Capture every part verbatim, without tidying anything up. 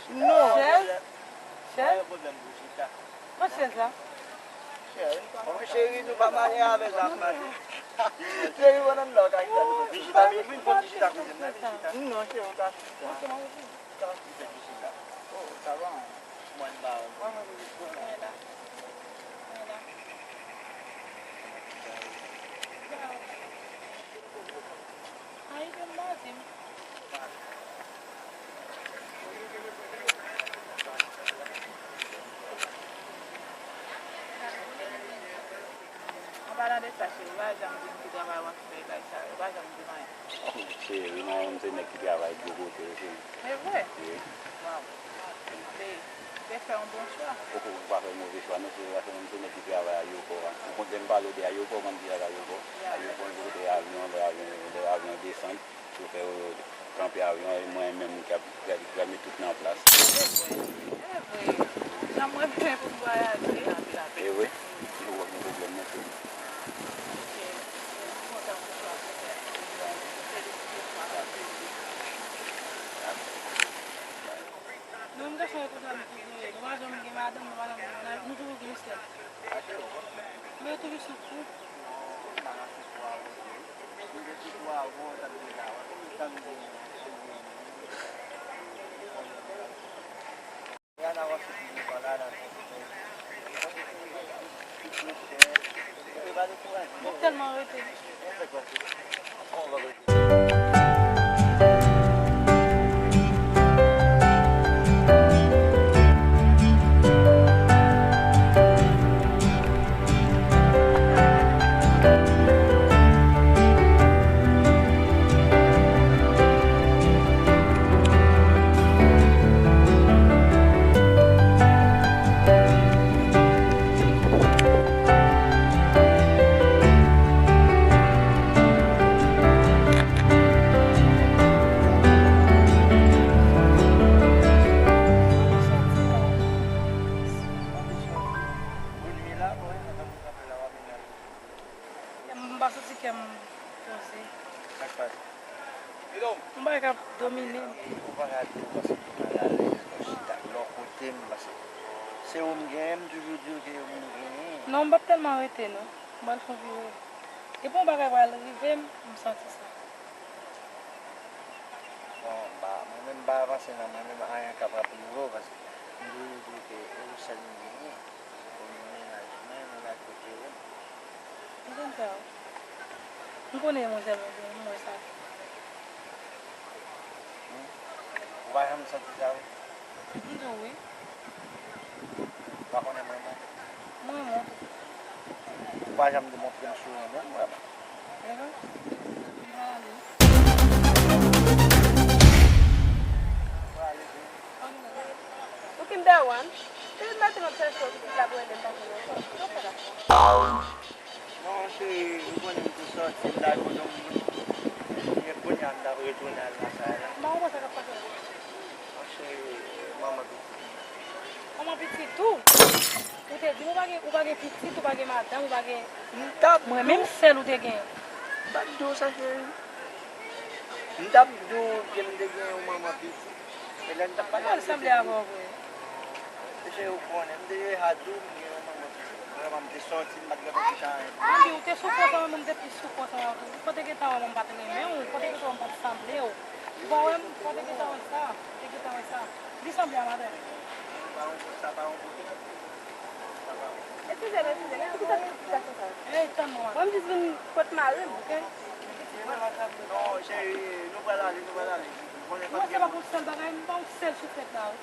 Non. Chèz? Chèz? Kot chèz la? Cheri, nou pa marye avè sa, mache. Cheri, mwen nan lòk ak sa. Vijita, vin pran vijita kote m nan, vijita. Non, cheri, ou ka chita. Ou ka chita, vijita. Oh, sa va. Mwen ba ou. Mwen la. Mwen la. Ay, bon, m pa di m. An palan de sa, cheri, ou pa janm di m ki travay w ap fè, bagay sa yo, ou pa janm di m anyen. Oh, cheri, mwen menm se nèg ki travay gwo kote, cheri. Se vre? Wi. Waw. Te, te fè yon bon chwa. Poko, ou pa fè move chwa, non, cheri, paske mwen menm se nèg ki travay ayewopò a. Ou konn lè m pale w de ayewopò, ou konn ki sa k ayewopò? Ayewopò, se kote avyon, lè avyon, lè avyon desann. Chofè yo kanpe avyon e mwen menm ki ap, ki pral, ki pral met tout nan plas. Se vre, se vre. Jan mwen renmen pou m vwayaje. E vre, nou wè gen pwoblèm nan tou. Ok, mwen kontan pou chwa pou fè. Felisite chwa sa. Nou menm gason e konsa nou toujou ye. Nou pa janm gen madanm, nou pa janm gen mennaj, nou toujou gen yon sèl. Men yo toujou sou kou. Mwen tèlman rete. M pa santi kè m poze. Sa k pase? Yon bagay k ap domine m. Ou pa ka di w paske m malalèz, lè w chita, lè w kote m, paske se ou m genyen, m toujou di w ke ou m genyen. Non, m p ap tèlman rete, non. M pral fè yon vire. Depi yon bagay pral rive m, m santi sa. Bon, m pa, mwen menm m pa avanse nan mwen menm, anyen kapab rive w, paske m toujou di w ke e ou sèl m genyen. Ou ni mennaj mwen, mennaj kote w. M konn sa. M konnen mwen sèlman, m wè sa. Hmm? Ou pa janm santi sa, wi? M di w wi. Ou pa konnen mwen menm? Mwen menm. Ou pa janm demontre m si w renmen m vrèman. Ehe. M pral ale. Ou pral ale. Ok, m dèwann. Se maten m ap chèche w, pitit la pou rele m pa jwenn ou ankò. Sa w fè la? Non, cheri, ou konnen m te sòti, m t al kote yon moun. E kounye a m t ap retounen al lakay la. M pa konprann sa k ap pase la. Mon cheri, manman pitit. Manman pitit tou? Ou te di m ou pa gen, ou pa gen pitit, ou pa gen madanm, ou pa gen. M t ap di w. Mwen menm sèl ou te genyen. M t ap di w sa, cheri. M t ap di w ke m te gen yon manman pitit. E lè n t ap pale avèk ou, te di m. Mesye, ou konnen, m te deja di w m gen yon manman pitit. Vrèman, m te sòti, m pa t gentan chita anyen. Mwen di w, ou te sou kont mwen, mwen m te pi sou kont ou. Fò te gentan wè mwen m pa t renmen w, fò te gentan wè m pa t sanble w. Ou pa wè m, fò te gentan wè sa, te gentan wè sa. Li sanble a madanm. Sa pa yon kote. Eskize m, eskize m, men poukisa pitit sa konsa? Ey, tann mwen. Mwen m jis vin kot mari m, oke? Non, cheri, nou pral ale, nou pral ale. Mwen se pa pou sèl bagay, m pa yon sèl souflèt la, wi.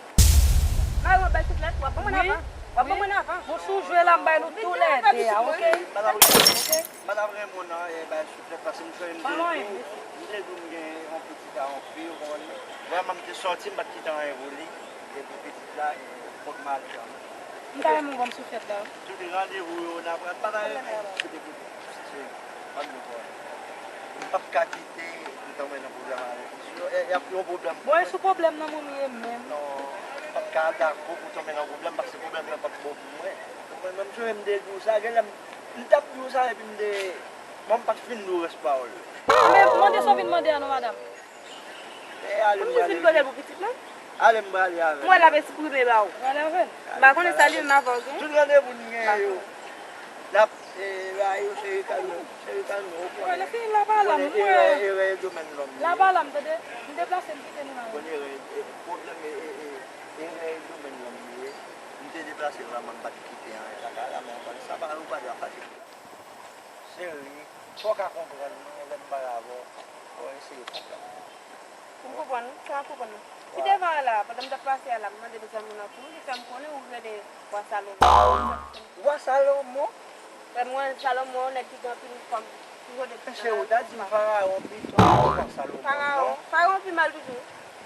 Mari w ap bay souflèt, w ap ban mwen avan. W ap ban mwen avan. Bon, si w jwe la, m bay nou toulède a, oke? Oke? M pa t ap renmen w nan, e, bay souflèt, paske m chwazi m te di w, m te di w m gen yon pitit a yon fi, ou konprann mwen? Vrèman, m te sòti, m pa t kite anyen pou li. Epi pitit la, e, fòk m ale kanmenm. M ta renmen w ban m souflèt la, wi. Tout randevou yo n a pran, m pa ta renmen kite pou cheri, pa m de pwoblèm. M p ap ka kite m tonbe nan pwoblèm avèk misye. E, y ap yon pwoblèm pou mwen. Bon, e sou pwoblèm nan mwen m ye menm. Non, m p ap ka dakò pou tonbe nan pwoblèm, paske pwoblèm nan p ap bon pou mwen. Ou konprann mwen, m sonje m te di w sa, genlè m, m t ap di w sa, epi m te Mwen pa t fin di w rès pawòl yo. Men mande sa w vin mande a non, madanm. Ou vin kote l pou pitit mwen? Ale, m prale avè l. M wè l ap eksprime ba w. Prale avè l. M pa konnen sa li menm avè w gen. Tout randevou n gen yo. N ap, e, ba yo, cheri, kalme w. Cheri, kalme w, ou konnen. Erè, erè e domèn lòm li ye. La pa la, m tande. M deplase, m kite nou la. Ou konnen erè, e, pwoblèm e, e, e, erè e domèn lòm li ye. M te deplase la, mwen m pa t kite anyen lakay la, men ou konnen sa pa, ou pa dwe ap fache. Cheri, fò w ka konprann mwen, lè m pale avè w, fò w eseye konprann mwen. M konprann, sa m konprann. Ti devan an la, pandan m t ap pase a la, m mande de zanmi w nan tou, li fè m konnen ou rele Wa Salomon. Wa Salomon? Frè m, Wa Salomon, nèg ki gen anpil fanm, ki rele. Men cheri, w ta di m Farawon pito, Wa Salomon, non? Farawon, Farawon pi mal toujou.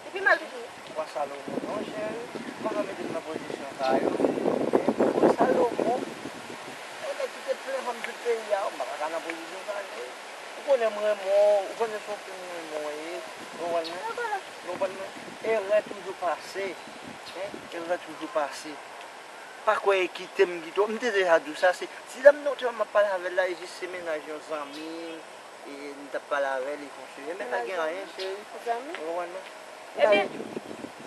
Li pi mal toujou. Wa Salomon, non, cheri. Ou pa ka mete m nan pozisyon sa yo. Wa Salomon, yon nèg ki te plen fanm tout peyi a, ou pa ka nan pozisyon sa, cheri. Ou konnen m renmen w, ou konnen se yon fi m renmen w ye. Ou konprann mwen? Ou konprann mwen? Erè toujou pase. Hein? Erè toujou pase. Pa kwè e kite m kite w. M te deja di w sa, se ti dam nan w te wè m ap pale avè l la, e jis se mennaj yon zanmi m. E m t ap pale avè l, e konsa. E men pa gen anyen, cheri. Zanmi? Ou konprann mwen? Ebyen,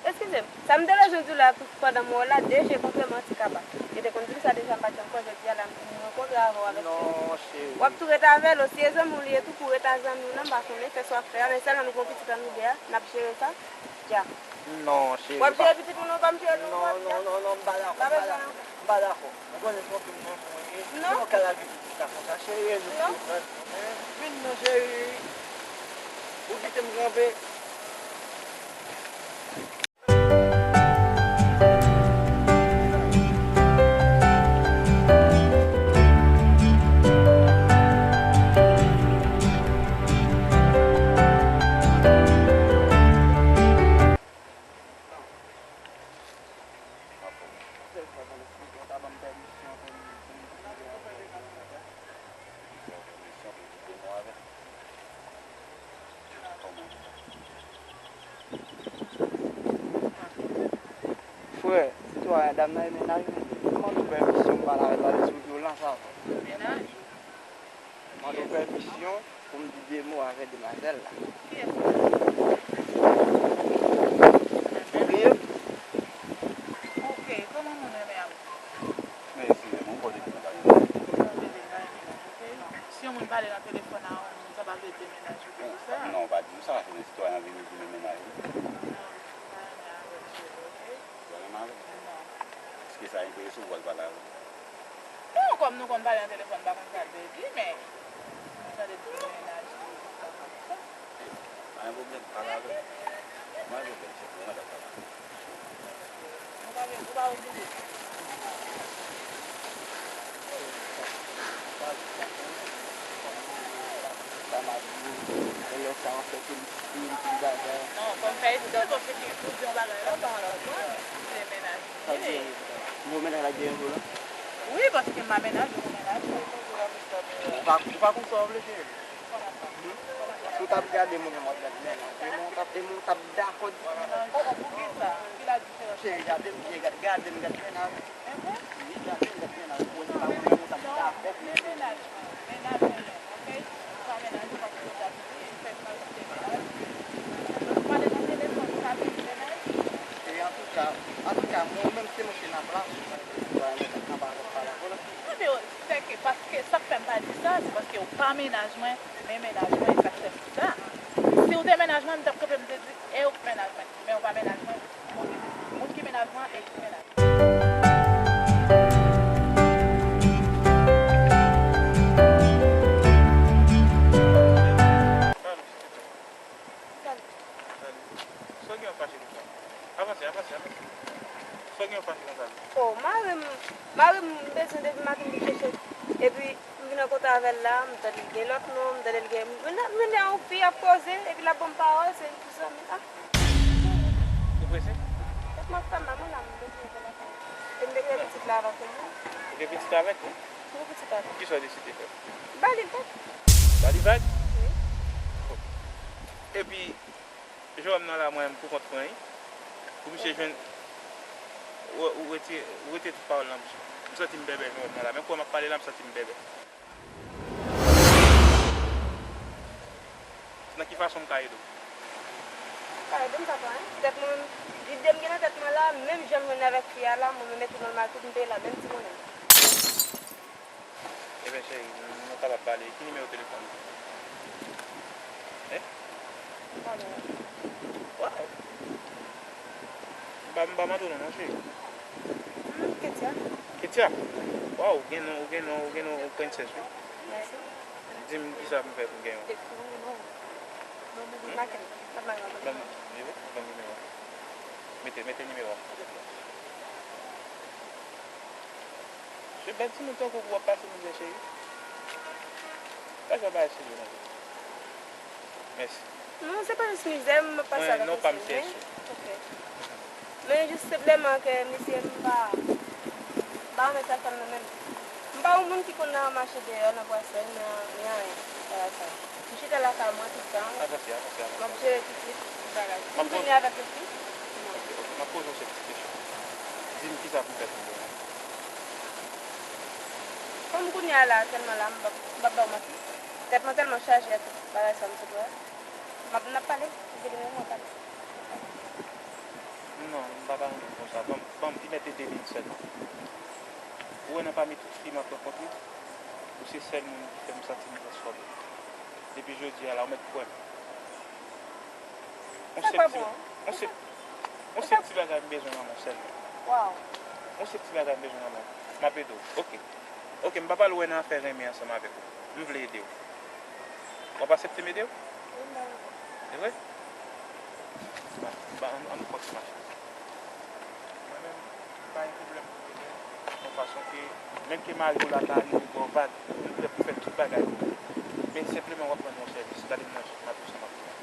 eskize m. Sa m te bezwen di w la, pandan m wè w la, de je kontre manti kaba. Yo te konn di m sa deja, m pa t janm kwè, jodi a la, m rankontre avè w avèk. Non, cheri. W ap tou ret avè l, osi e zanmi w li ye tou, pou w ret a zanmi w nan, m pa konnen, fè sa w ap fè a, men sèlman nou gen yon pitit an nou de a, n ap jere sa. Dja. Non, cheri. W ap jere pitit ou, non, pa m jere nou, non, non, non, non, m pa dakò, m pa dakò. M pa dakò. Ou konnen se yon fi m renmen w ye. Non. Se yon kal a vin di sa konsa, cheri, e nou konprann. Vin non, cheri. Ou kite m kanpe. Frè, sitwayen, dam nan e mennaj mwen. Mwen mande w pèmisyon m pale avè l, pale sou vyolans avè l. Mennaj? Mande w pèmisyon pou m di de mo avè demwazèl la. Kiyès la? Ou bliye? Ok, kòman moun renmen avè w? Men eskize m, ou konnen ki nou pa gen. Si yon moun pale nan telefòn a yon moun, sa pa vle di mennaj ou ke ou sa. Non, ou pa di m sa, se sitwayen an vini di men mennaj ou. Non, m pa renmen avè l, cheri, ok? Ou pa renmen avè l? Non. Èske sa enterese w pou w al pale avè l? Non, kòm nou konn pale nan telefòn, m pa konn sa l vle di, men mwen tande di mennaj li, sa konn sa. Pa gen pwoblèm, pale avè l. Pa gen pwoblèm, cheri, mwen mèt ap pale avè l. Ou pa, ou pa oblije. Sa m ap di w, e lè sa w ap fè pil, pil, pil bagay. Non, fò m fè eksplike w, fò m eksplike w yon bagay la, pa anlòt moun, se mennaj li ye. Sa vle di, nouvo mennaj la gen yon la? Wi, paske m pa mennaj ou, mennaj mwen. Ou pa, ou pa konn sa w vle, cheri? Si w t ap gade moun nan, w ap gad mennaj. E mwen, w t ap, e mwen, w t ap dakò di. Oh, oh, poukisa? Ki la diferans? Cheri, gade m byen, gad, gade m, gad mennaj. Wi, gade m, gad mennaj. Ou wè, se pa mwen, w t ap dakò pou mennaj. Mennaj mwen, ok? Ou pa mennaj mwen, paske w t ap di, fè m mal kite mennaj. Ou pale nan telefòn, ou ka vin mennaj? E antouka, antouka, mwen menm, se mwen ki nan plas ou. Mwen menm, nan plas ou, pale avè w la. Non, men, sèke, paske sa k fè m pa di sa, se paske ou pa mennaj mwen, men mennaj mwen, e sa k fè m di sa. Si w te mennaj mwen, m t ap kanpe, m te di, e ou k mennaj mwen. Men ou pa mennaj mwen. Moun ki mennaj mwen, e ki mennaj mwen. Salut. Salut. Sa w gen w fache konsa? Avanse, avanse, avanse. Sa w gen w fache konsa? Oh, mari m, mari m bezwen depi maten li cheche. Epi, m vin rankontre avè l la, m tande l gen lòt nonm, m tande l gen, m vin, m vin yon fi ap koze, epi l ap ban m pawòl, se yon zanmi l. Ah. Ou prese? Kèt m ap fè m la, mwen la, m bezwen fè lakay. E m te gen pitit la avèk yon moun. Ou gen pitit avèk li? M gen pitit avèk li. Kisa w deside fè? Ba li vag. Ba li vag? Wi. Epi, Jewòm nan la, mwen, m pou kont mwen, wi. Pou misye jwenn, ou, ou retire, ou retire tout pawòl nan bouch mwen. M santi m bèbè, Jewòm nan la. Men kouman m ap pale la, m santi m bèbè. Fason m ka ede w? Ou ka ede m, papa, en? Tèt mwen, lide m gen nan tèt mwen la, menm jan m jwenn avèk fi a la, mwen menm e tou nòmal, tout m peye la, menm ti monnen. Ebyen, cheri, nou kapab pale. Ki nimewo telefòn ou? Hein? Pale. Waw! M pa, m pa mande w non, non, cheri. Hmm, Ketia. Ketia? Waw, ou gen non, ou gen non, ou gen non, yon prensès, wi. Mèsi. Di m kisa pou m fè pou m gen yon. Dekri w non. Non, m pa gen. Ban m, ban m nimewo. Mete, mete nimewo a. Se bèl timoun tankou ou w ap pase mizè, cheri. Pa janm bagay serye konsa. Mèsi. Non, se pa jis mizè m ap pase avèk misye, men, ok. Men jis senpleman ke misye m pa, m pa renmen sa l fè m nan menm. M pa yon moun ki konn al mache deyò nan bwasèl, nan, nan anyen, bagay sa yo. M chita lakay mwen tout tan. Avanse, avanse, avanse. M ap jere pitit, tout bagay. M ap vini avèk yon fi? Non. Ok, ok. M ap poze w sèt ti kesyon. Di m kisa pou m fè pou m gen yon. Kòm kounye a la, aktyèlman la, m p ap, m p ap ba w manti. Tèt mwen tèlman chaje ak tout bagay sa m sot wè. M ap, n ap pale, m vini menm, m ap pale. Non, m pa ka renmen konsa. Ban m, ban m, li mèt de minit sèlman. Ou wè nan pami tout fi m ap rankontre, ou se sèl moun ki fè m santi m transfòme. Depi jodi a la, ou mèt kwè m. On sèl ti, on sèl, on sèl ti bagay m bezwen nan men w sèlman. Waw. On sèl ti bagay m bezwen nan men w. M ap ede w. Ok. Ok, m pa pral wè nan afè renmen ansanm avèk ou. M vle ede w. W ap aksepte m ede w? Wi, m ede w. Se vre? Ba, ba, ann, ann pran ti mache. Mwen menm, m pa gen pwoblèm pou m ede w. Yon fason ke, menm ke mari w la ta rive ba w vag, m prè pou fè tout bagay pou ou. Men senpleman w ap rann mwen sèvis. Gade m nan je m, m ap di w sa m ap di w la.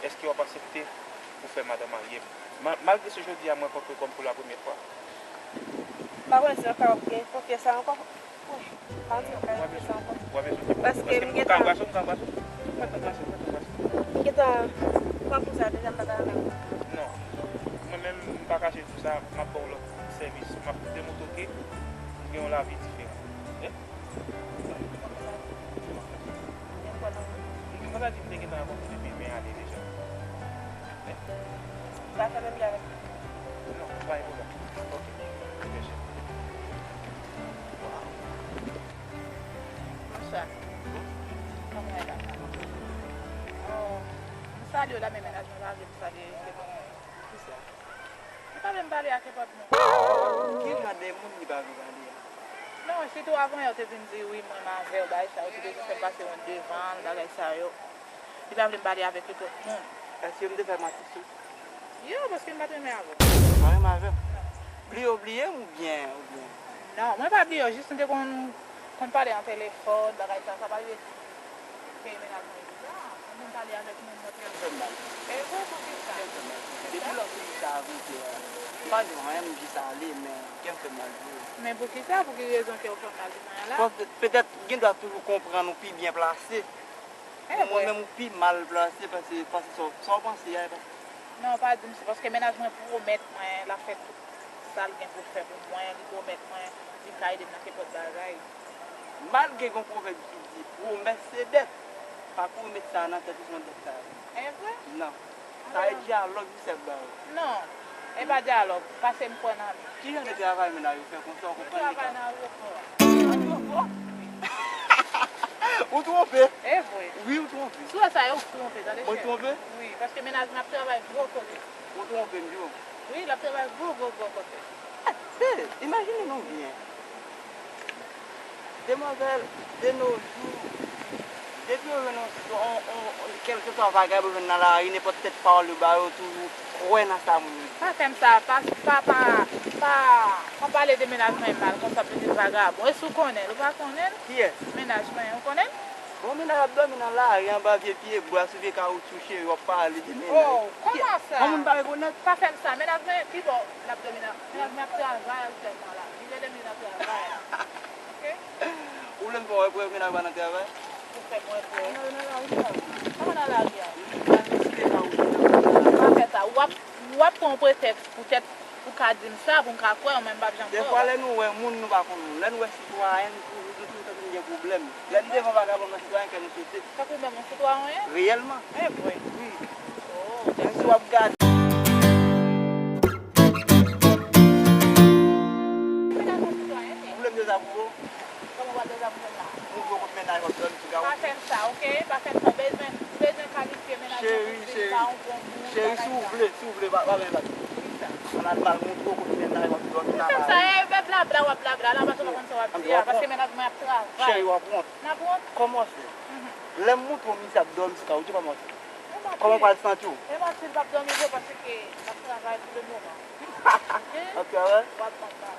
Èske w ap aksepte pou fè madanm marye m? Ma-, malgre se jodi a m rankontre w kòm pou la premyè fwa. M pa konnen si m ap kapab gen konfyans sa ankò. Wi, m pa santi m ap ka repete sa ankò. Paske m gentan, m gentan pran pou sa deja, m pa ta renmen. Non. Mwen menm, m pa kache di w sa, m ap ba w lòt sèvis. M ap demontre w ke ou gen yon lavi diferan. Eh? M gen konsa di m te gentan rankontre depi ven ane deja. Eh? Ou pa fè menm jan avèk li? Non, pa gen pwoblèm. Ok. Mèsi. Waw. Bonswa. Kòman w ye la? Oh, m salye w la, men mennaj mwen pa vle m salye, se bon. Poukisa? Li pa vle m pale ak nenpòt moun. Ki jan de moun li pa vle pale a? Non, sitou avan yè, w te vin di wi, mwen m avè w, bagay sa yo, ou te bezwen fè m pase yon devan l, bagay sa yo. Li pa vle m pale avèk nenpòt moun. Èske m te fè manti sou? Yo, paske m pa t renmen avè w. Ou pa renmen avè m? Non. Bliye w bliye m oubyen, oubyen? Non, mwen pa bliye w, jis m te konn, konn pale an telefòn, bagay sa, sa pa rive ke mennaj mwen bizar. Mwen konn pale avèk moun nan. Kè m fè m mal. E vre, poukisa? Kè m fè m mal. Depi lè w fin di sa a vre, m pa di anyen, m jis ale, men kè m fè m mal vre. Men poukisa? Pou ki rezon kè w fè w mal jodi a la? Paske petèt, gendwa toujou konprann ou pi byen plase. E vre. Mwen menm ou pi mal plase pase, pase sa w, sa w panse a, e pa sa. Non, pa di m, se paske mennaj mwen pwomèt mwen l ap fè tout sa l gen pou l fè pou mwen, li pwomèt mwen li ka ede m nan kenpòt bagay. Malgre gen yon pwovèb ki di, pwomès se dèt, pa kou met sa nan tèt ou se yon dèt sa ye. E vre? Non. Sa e dyalòg misye ap ba ou. Non. E pa dyalòg. Pase m kwè nan li. Ki jan de travay mennaj ou fè konsa ou konprann li ka. Travay nan ayewopò a. Ayewopò? Ou twonpe. E vre. Wi, ou twonpe. Si w wè sa, e ou k twonpe, tande cheri. Mwen twonpe? Wi, paske mennaj mwen ap travay gwo kote. Ou twonpe m, di w. Wi, l ap travay gwo, gwo, gwo kote. Be, imajine nou byen. Demwazèl, de nos jours, depi yo jwenn yon, yon, yon, yon, kèlkeswa vagabon yo jwenn nan lari, nenpòt tèt pawòl yo ba yo, toujou kwè nan sa moun yo di. Pa fè m sa, pa, pa, pa, pa, pa pale de mennaj mwen mal konsa, pitit vagabon. E si w konnen l, ou pa konnen l? Kiyès? Mennaj mwen, ou konnen l? Bon, mennaj ap dòmi nan lari, anba vye pye bwa, sou vye kawotchou, cheri, w ap pale de mennaj. Oh, kòman sa? Yon moun pa rekonèt? Pa fè m sa. Mennaj mwen, pi bon, l ap dòmi nan, mennaj mwen ap travay aktyèlman la. Li rele m, li nan travay. Ok? Ou vle m fè w wè pou mennaj ou pa nan travay? Ou fè m wè pou. Mennaj ou nan lari, sa. Kòman nan lari a? Li nan site kawotchou nan. Pa fè sa. W ap, w ap pran yon pretèks poutèt ou ka di m sa, pou m ka kwè w, men m p ap janm kwè w. Defwa, lè nou wè moun, nou pa konn moun. Lè nou wè sitwayen, nou toujou, nou toujou tande Gen pwoblèm. Lè m devan vagabon nan sitwayen, kè m sote. Tankou menm yon sitwayen? Reyèlman. E vre? Wi. Oh, men si w ap gade. Ou vle m dezavouve w? Kòman w ap dezavouve m la? Moutre w kot mennaj w ap dòmi sou gawo. Pa fè m sa, oke? Pa fè m sa. Ou bezwen, ou bezwen kalifye mennaj mwen pou vin ba yon bon bout, bagay sa. Cheri, cheri, si w vle, si w vle, pa, pa gen bagay. Poukisa? Ann al moutre w kot mennaj w ap dòmi nan lari. Ou fè m sa, e, e blabla w ap blabla la, paske w pa konn sa w ap di a, paske mennaj mwen ap travay. Cheri, w ap wont. M ap wont? Kòman w fè? Lè m moutre w misye ap dòmi sou kay, ou di kòman w fè? Kòman w pral santi w? E manti, l p ap dòmi vre paske l ap travay pou le moman. Ap travay? W ap papa.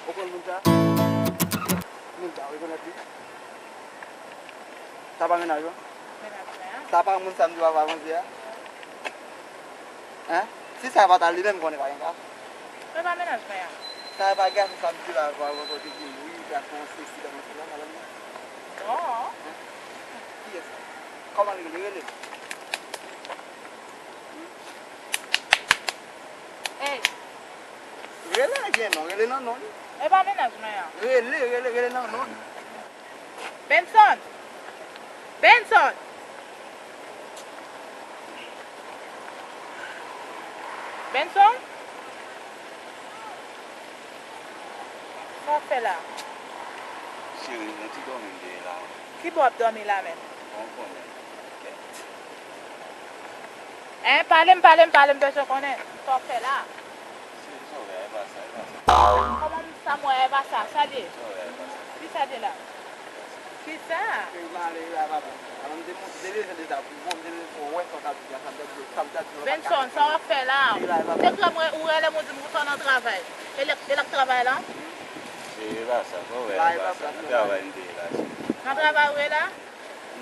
Ou konn moun sa? Moun sa, w rekonèt li? Sa pa mennaj ou? Mennaj mwen an. Sa pa moun sa m di w ava vanse a? Hein? Si sa pa ta li menm, konnen pa gen ka. Men pa mennaj mwen an. Sa pa gason sa m di w la ava vanse, ou te di m wi, gason sesi, gason sela, madanm nan. Non. Hein? Kiyès sa? Kòman li rele? Rele l. Ey! Rele l gen non, rele nan non li. E pa mennaj mwen an. Rele, rele, rele nan non li. Benson! Benson! Benson? Sa w ap fè la? Cheri, yon ti dòmi m te ye la. Kibò w ap dòmi la menm? Bon, ou konnen. Kèt. Hein, pale m, pale m, pale m, bezwen konnen. Sa w ap fè la? Cheri, sa w wè a, e pa sa, e pa sa. Kòman m, sa m wè a, e pa sa? Sa l ye? Sa w wè a, e pa sa. Ki sa l ye la? Kisa? Cheri, m ale la, papa. Alò, m te, m te bezwen de sa pou ou, m te bezwen fè w wè sa w t ap di a, sa m t ap di, sa m t ap di w la pa t ka konprann. Benson, sa w ap fè la? Cheri, la, e pa sa. Te krè m wè ou rele m, ou di m ou t nan travay. E lè, e lè k travay la? Cheri, e pa sa, sa w wè a, e pa sa. Nan travay m te ye la, cheri. Nan travay ou ye la?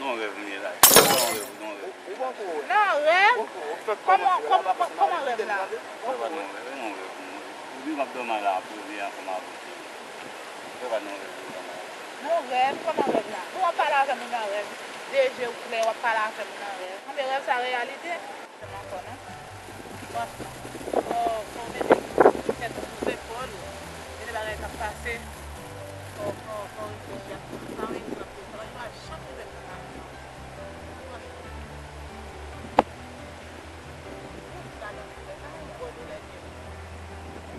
Non, rèv m ye la. Non, rèv, non, rèv. Ou, ou poko wè. Nan rèv? Ou poko wè. Kòman, kòman, kòman rèv la? Sa pa non rèv, non rèv. Ou di m ap dòmi la, ap reveye ankò m ap reveye. Sa pa non rèv, non rèv. Non rèv, kòman rèv la? Ou ap pale avè m nan rèv. De je w klè, w ap pale avè m nan rèv. Anben rèv sa reyalite? Fè m ankò non. Franchman, fò, fò w mete tèt ou sou zepòl ou, mete bagay k ap pase, fò, fò, fò w reflechi ak tout sa, yon egzanp, sa pa janm rive pou mari w. Franchman. Gad on doulè, sa yon gwo doulè li ye.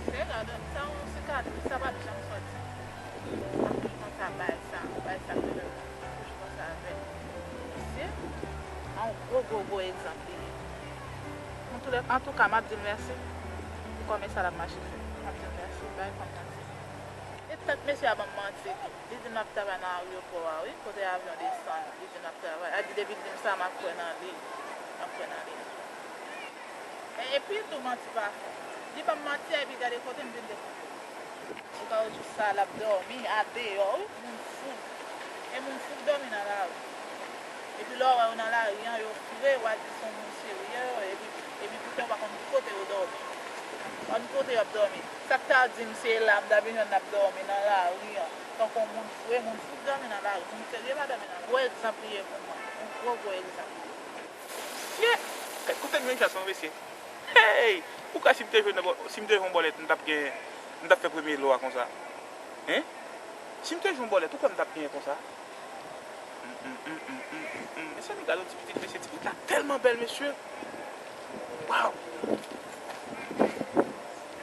Se gad, sa yon sikatris, sa p ap janm sòti. Sa toujou konsa, bay sa, bay sa, toujou konsa avè l. Mesye, a yon gwo, gwo, gwo egzanp li ye. Antoulè-, antouka, m ap di l mèsi pou kòmesa l ap mache fè. M ap di l mèsi, bay fanm manti. E tank mesye a ban m manti tou. Li di m l ap travay nan aryopò a, wi, kote avyon desann. Li di m l ap travay. A di depi l di m sa, m ap kwè nan li. M ap kwè nan li. E, epi tou manti pa fè. Li ban m manti a, epi gade kote m vin dekonpòze. Ou ka wè jou sa l ap dòmi adeyò, wi, moun fou. E moun fou k dòmi nan lari. Epi lè w wè yo nan lari an, yo fre, w a di se yon moun serye yo ye, epi, epi poutan w pa konn ki kote yo dòmi. W pa konn kote y ap dòmi. Sa k ta di m se la m ta vin jwenn n ap dòmi nan lari an. Tankou yon moun fre, moun fou k dòmi nan lari. Moun serye pa dòmi nan lari. Gwo egzanp li ye pou mwen. Yon gwo, gwo egzanp. Ye! Kote m jwenn chans lan, mesye? Hey! Ou kwè si m te jwenn, si m te jwenn yon bòlèt, m t ap gen, m t ap fè premye lò a konsa? Hein? Si m te jwenn yon bòlèt, ou kwè m t ap genyen konsa? Mezanmi, gade yon ti pitit, mesye, ti pitit la tèlman bèl, mesye. Waw!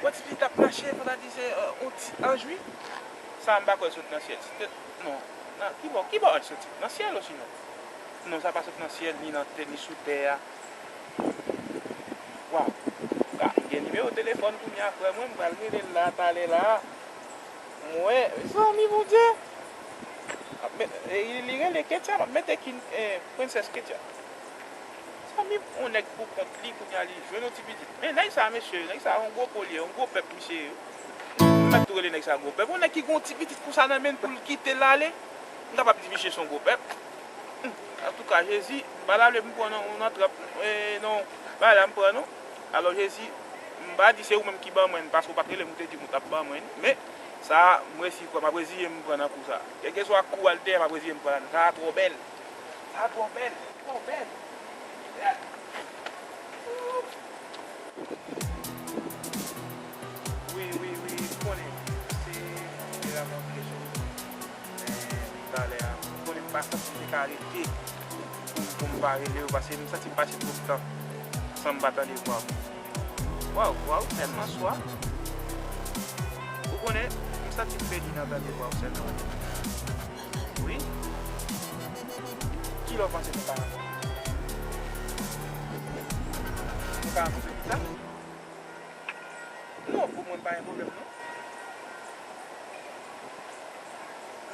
Wè ti pitit ap mache, fò ta di se, euh, yon ti anj, wi. Sa a m pa kwè l sot nan syèl. Si te, non. Nan, ki bò, ki bò anj soti? Nan syèl osinon? Non, sa pa sot nan syèl, ni nan tè, ni sou tè a. Waw. Ah, m gen nimewo telefòn kounye a, frè mwen, m pral rele l la, talè la. Mwen, mezanmi, Bondye. M ap met, e, li, li rele Ketia, m ap mete King, e, Princess Ketia. Mezanmi, yon nèg pou kont li, kounye a li jwenn yon ti pitit. Men nèg sa, mesye, nèg sa, yon gwo po li ye, yon gwo pèp, misye. M mèt tou rele nèg sa gwo pèp. Yon nèg ki gen yon ti pitit konsa nan men l pou l kite l ale. M kapab di misye se yon gwo pèp. Hmm, antouka, Jezi, m pa ta vle pou m pran nan, nan trap, e, non, bagay la m pran non. Alò, Jezi, m pa di se ou menm ki ban mwen l, paske w pa t rele m, ou te di m ou t ap ban mwen l. Men, sa a, m resi kwè, m ap reziye m pran nan kou sa a. Kèlkeswa kou a l te ye, m ap reziye m pran nan. Sa a twò bèl. Sa a twò bèl. Twò bèl. Wi, wi, wi, m konnen. Se, se vrèman kesyon. Men, talè a, pa santi m te ka rete pou, pou, pou m pa rele yo, paske m santi m pase twòp tan san m pa tande vwa w. Waw, vwa w tèlman swa. Ou konnen, m santi m pèdi nan tande vwa w sèlman. Wi. Kilè w panse nou ka rankontre? Nou ka rankontre pita? Non, pou mwen, pa gen pwoblèm, non.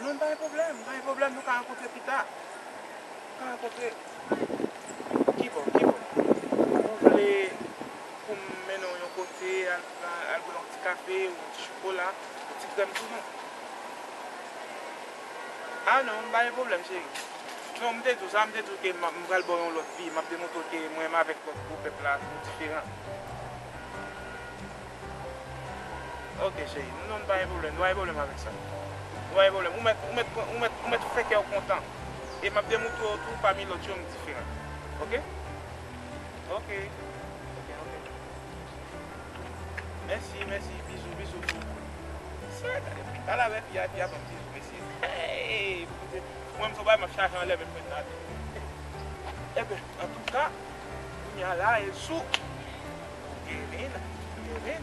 Non, pa gen pwoblèm, pa gen pwoblèm, nou ka rankontre pita. Nou ka rankontre. Kibò, kibò? Ou vle pou m mennen w yon kote, al, al bwè yon ti kafe ou yon ti chokola, yon ti krèm tou, non? Ah non, m pa gen pwoblèm, cheri. Non, m te di w sa, m te di w ke m, m pral ba w yon lòt vi, m ap demontre w ke mwen menm avèk lòt gwo pèp la, nou diferan. Ok, cheri, nou, nou pa gen pwoblèm, nou pa gen pwoblèm avèk sa. Nou pa gen pwoblèm. Ou mèt, ou mèt, ou mèt, ou mèt fè kè w kontan. E m ap demontre w tou, pami lòt yo, m diferan. Ok? Ok. Ok, ok. Mèsi, mèsi, bizou, bizou. Mesye, gade, pale avèk fi a, fi a ban m bizou, mesye. Hey, pou kote, mwen, m se yon bagay m ap chache anlè, men mwen la. Ebyen, antouka, kounye a la, e sou. Gere la, gere